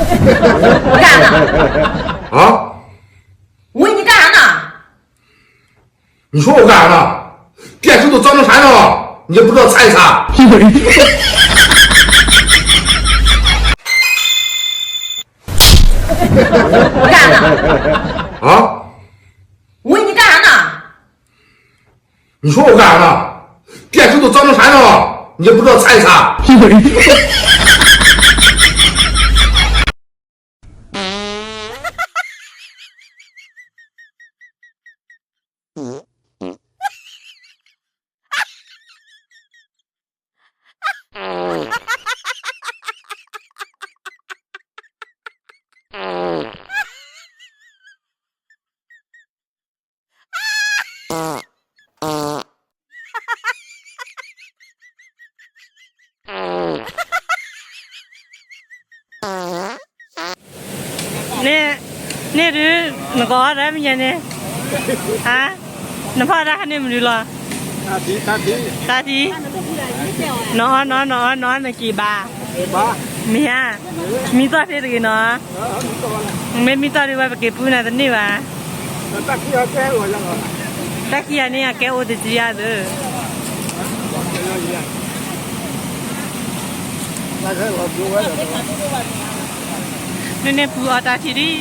干啥？啊？我问你干啥呢？你说我干啥呢？别人都早上啥呢？你也不知道擦一擦。干啥？啊？我问你干啥呢？你说我干啥呢？别人都早上啥呢？你也不知道擦一擦。န့ၣ်, န့ၣ်ဒုး, နကအီၣ်တၢ်မ့ၢ်ညါန့ၣ်, ဟါ, နဖီၣ်တၢ်ခါန့ၣ်မနုၤလီၤ, တၢ်ထံ, နအီၣ် နအီၣ် နအီၣ် နအီၣ် နက့ၤဘၣ်, မ့ၢ်ဧါ, မံသီၣ်ဖဲတဂ့ၤနီၤ, မ့ၢ်မံသီၣ်ဒုးဝဲပက့ၤပူနၤတန့ၢ်ဘၣ်, တၢ်ခံဂၤန့ၣ် အကဲအိၣ်တကံယါသၢ နန့ၣ်ပူအီၣ်တၢ်ထံဒံး,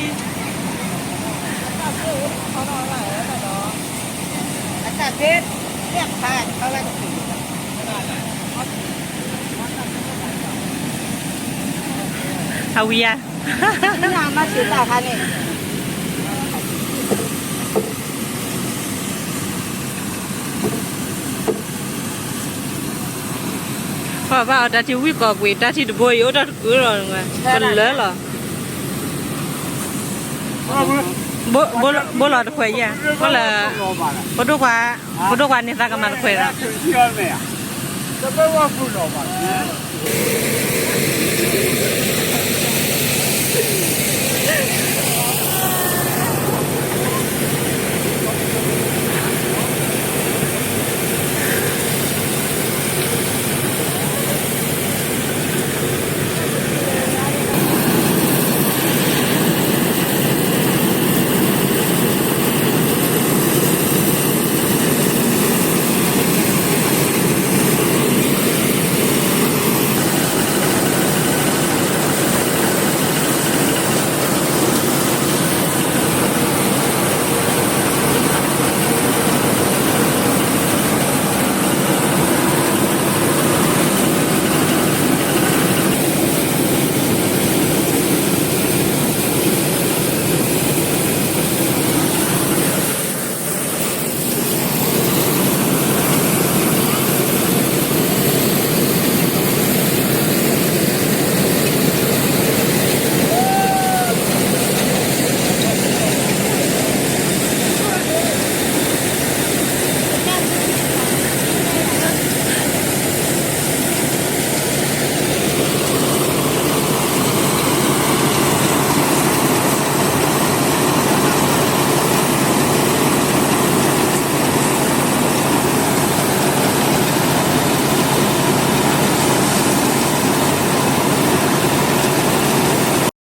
အဝံၤဧါ. ပဘၣ်အီၣ်တၢ်ထံဝံၣ်ကိးကွံာ် တၢ်ထံတဘိအံၤ အိၣ်တၢ်တကုလီၤ, ကလၢလီၤ, ဘိလီၤတခွဲးယဲၢ်, အိၣ်လၢ, ပဒိၣ်ကွၢ်, ပဒိၣ်ကွၢ်န့ၣ်သးကမၤတခွဲးလီၤ.